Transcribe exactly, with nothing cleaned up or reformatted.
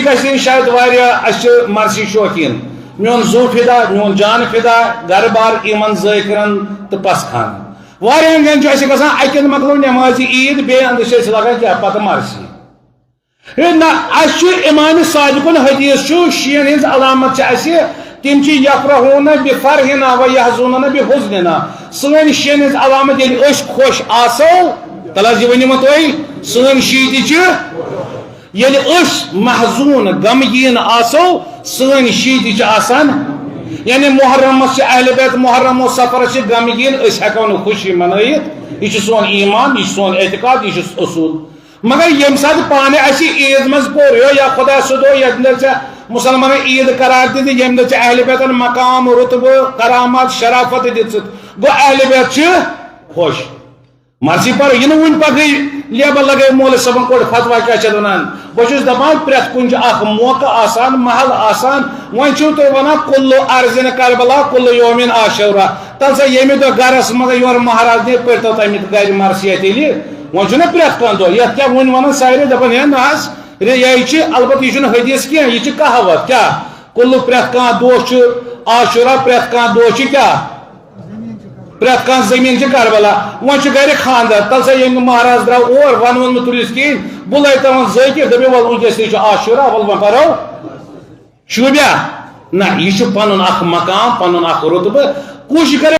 گژھِ شاید واریاہ، اَسہِ چھِ مرثی شوقیٖن۔ میون زُو فدا، میون جان فدا، گرٕ بار یِمن ذٲکرن تہٕ پس خانہٕ۔ واریاہن جاین چھُ اَسہِ گژھان، اَکہِ اندٕ مۄکلٲو نٮ۪مازِ عیٖد، بیٚیہِ اندٕ چھِ أسۍ لاگان کیٛاہ؟ پتہٕ مرثی۔ ہے نہ، اَسہِ چھُ امام صادقُن حدیث چھُ، شیعن ہٕنٛز علامت چھِ اَسہِ، تِم چھِ یفرحون بفرحنا و یحزنون بحزننا۔ سٲنۍ شیعن ہٕنٛز علامت، ییٚلہِ أسۍ خۄش آسو، تَلہٕ حظ یہِ ؤنِو وۄنۍ تُہۍ، سٲنۍ شیعہ تہِ چھِ، ییٚلہِ أسۍ محزون، غمگیٖن آسو، سٲنۍ شیعہ تہِ چھِ آسان۔ یعنی محرمس چھِ اہل بیت، محرم و صفرس چھِ غمگیٖن، أسۍ ہٮ۪کو نہٕ خوشی منٲیِتھ۔ یہِ چھُ سون ایمان، یہِ چھُ سون اعتقاد، یہِ چھُ اصوٗل۔ مگر ییٚمہِ ساتہٕ پانہٕ اَسہِ عیٖد منٛز پوٚر، یو یا خۄدا سُہ دۄہ یَتھ دۄہ ژےٚ مُسلمانن عیٖد قرار دِتھ، ییٚمہِ دۄہ ژےٚ اہل بیتن مقام، رُتبہٕ، کرامات، شرافت دِژٕتھ، گوٚو اہل بیت چھِ خۄش۔ مرثی پرو، یہِ نہٕ وُنہِ پگہٕے لیبل لگٲوِتھ مولوی صٲبن کوٚڑ فتوا کیٛاہ چھِ اَتھ وَنان۔ بہٕ چھُس دَپان پرٛٮ۪تھ کُنہِ چھُ اَکھ موقعہٕ آسان، محل آسان۔ وۄنۍ چھِو تُہۍ وَنان کُلُ ارض کربلا، کُلُ یومن عاشورا۔ تَلہٕ سا ییٚمہِ دۄہ گرس منٛز یورٕ مہراز نے پٔرۍتو تَمہِ گرِ مرثیہ تیٚلہِ۔ وۄنۍ چھُنہ پرٛٮ۪تھ کانٛہہ دۄہ، یَتھ کیٛاہ وۄنۍ وَنان سارے دَپان ہے نہ حظ، رے، یہِ چھِ، البتہ یہِ چھُنہٕ حدیث کینٛہہ، یہِ چھِ کہاوت۔ کیٛاہ؟ کُلُ، پرٛٮ۪تھ کانٛہہ دۄہ چھُ عاشورا، پرٛٮ۪تھ کانٛہہ دۄہ چھُ کیٛاہ؟ پرٛٮ۪تھ کانٛہہ زٔمیٖن چھِ کربلا۔ وۄنۍ چھُ گرِ خانٛدر، تَلہٕ سا ییٚمہِ مہراز درٛاو اور، وَنوُن نہٕ تُلِس کِہیٖنۍ، بُلٲیتو وۄنۍ ذٲکِر، دٔپِو وَلہٕ وٕنکیٚس تہِ چھُ عاشورا، وَلہٕ وۄنۍ پَرو شوٗبیا۔ نہ، یہِ چھُ پَنُن اَکھ مقام، پَنُن اَکھ رُتبہٕ۔ کوٗشِش کَرو